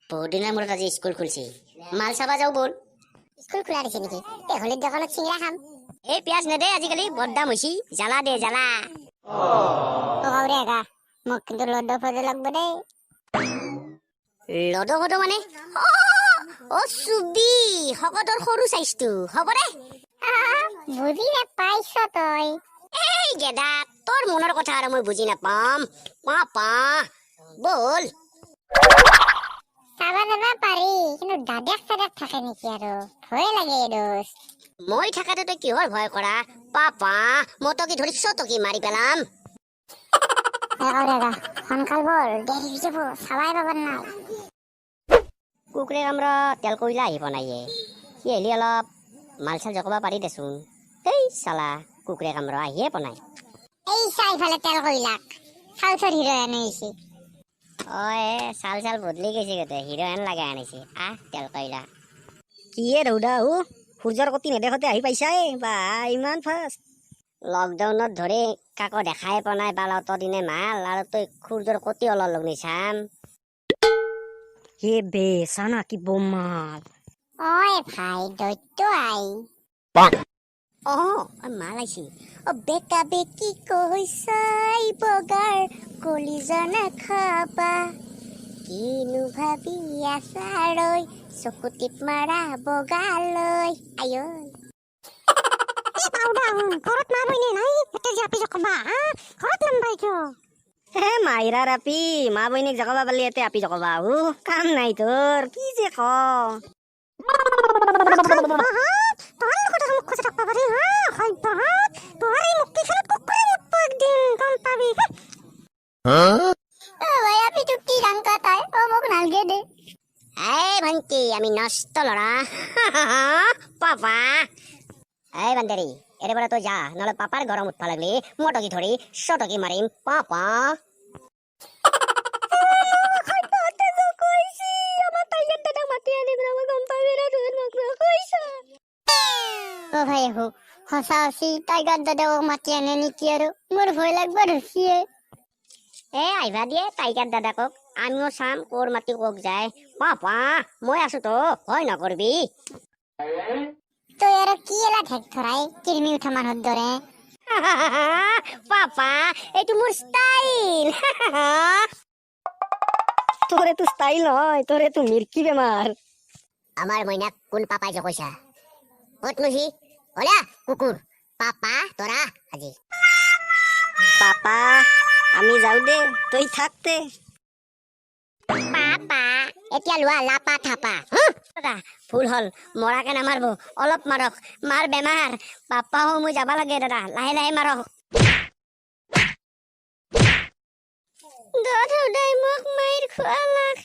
বহুত দিনৰ মূৰত আজি স্কুল খুলছি, মাল চাবা যাওঁ ব'ল। স্কুল খোলা দিছে নেকি? তেহলিৰ দোকানত চিঙৰা খাম। এই পিঁয়াজ নেদে, আজিকালি বৰ দাম হৈছে। জ্বালা দে, জ্বালা। অ কাউৰে একা, মোক কিন্তু লড ফদ লাগব দেই। লড ফদ মানে? অ চুবি শকতৰ সৰু চাইজটো হ'ব দে। বুজি নাপাইছ তই। এই গেদা, তোৰ মনৰ কথা আৰু মই বুজি নাপাম? পাপা ব'ল। চাবা যাবা পাৰি, কিন্তু দাদেক চাদেক থাকে নেকি আৰু, ভয় লাগে দোস্ত। মই থাকাতে তই কিহৰ ভয় কৰা পাপা? মটকি ধৰি চটকি মাৰি পেলাম। এ কাউৰে একা, সোনকাল বল, দেৰি হৈ যাব, চাবাই পাবাৰ নাই। কুকুৰে কামৰা তেল কয়লা আহিব নাইয়ে। সি আহিলে অলপ মাল চাল জকাব পাৰি দেচোন। এই চালা কুকুৰে কামৰা আহিয়ে পোৱা নাই। এই চা, ইফালে তেল কইলাক চাউথৰ হিৰ'ইন আহিছে। অ এ চাল চাল বদলি গৈছে, গোটেই হিৰ'ইন লগাই আনিছে। আহ তেল কয়লা। কিয়ে ৰৌদা হু, সূৰ্যৰ কতি নেদেখতে আহি পাইছাই বা, ইমান ফাষ্ট। লকডাউনত ধৰি কাকো দেখাই পোৱা নাই বাল অত দিনে মাল, আৰু তই সূৰ্যৰ কতি অলপ লগনি চাম। হে বে, চানা কি বম মাল। ঐ ভাই, দৈত্য I. অ মাল আহিছে। অ বেকা বেকি কৈছাই বগাৰ কলিজা নাখাবা, কিনো ভাবি আছা ৰৈ, চকু টিপ মাৰা বগালৈ আঐ। ঘৰত মা বইনে নাই এতিয়া যে আপি জকবা হা? ঘৰত নামবাই কিয়? হে মাইৰাৰ আপি, মা বইনীক জকাবা পালি এতে আপি জকাবা হু, কাম নাই তোৰ, কি যে ক। তোৰ লগতে মোক খোজ থাকবা পাৰি হা? সভ্যহঁত, তোৰ এই মুক্তিখনত কুকুৰে মুতব একদিন, গম পাবি। অ ভাই, আপি তোক কি ৰাং কাটাই। অ মোক নালগে দে। এই ভণ্টি, আমি নষ্ট ল'ৰা পাপা। এই বান্দেৰী, এৰে পৰা তই যা, নহ'লে পাপাৰ গৰম উঠবা লাগলি মটকি ধৰি চটকি মাৰিম পাপা। অ ভাই হো, সঁচা সঁচি টাইগাৰ দাদাক মাতি আনে নেকি আৰু? মোৰ ভয় লাগব ধৰছিয়ে। এ আহিবা দিয়ে টাইগাৰ দাদাকক, আমিও চাম ক'ৰ মাটি কক যায়। পাপা, মই আছো তো, ভয় নকৰবি। তই আৰু কি এলা ঢেক ধৰাই কিৰমি উঠা মানুহৰ দৰে? পাপা, এইটো মোৰ ষ্টাইল। তোৰ এইটো ষ্টাইল নহয়, তোৰ এইটো মিৰ্কি বেমাৰ। আমাৰ মইনাক কোন পাপাই জকৈছা? ক'ত নুহি ওলা কুকুৰ পাপা তৰা আজি। পাপা, আমি যাওঁ দে, তই থাকতে। পাপা, এতিয়া লোৱা লাপা থাপা। দাদা, ভুল হ'ল, মৰাকে নামাৰব, অলপ মাৰক, মাৰ বেমাৰ। পাপাও মই যাব লাগে দাদা, লাহে লাহে মাৰক। দাদা, মোক মাইৰ খোৱালাক।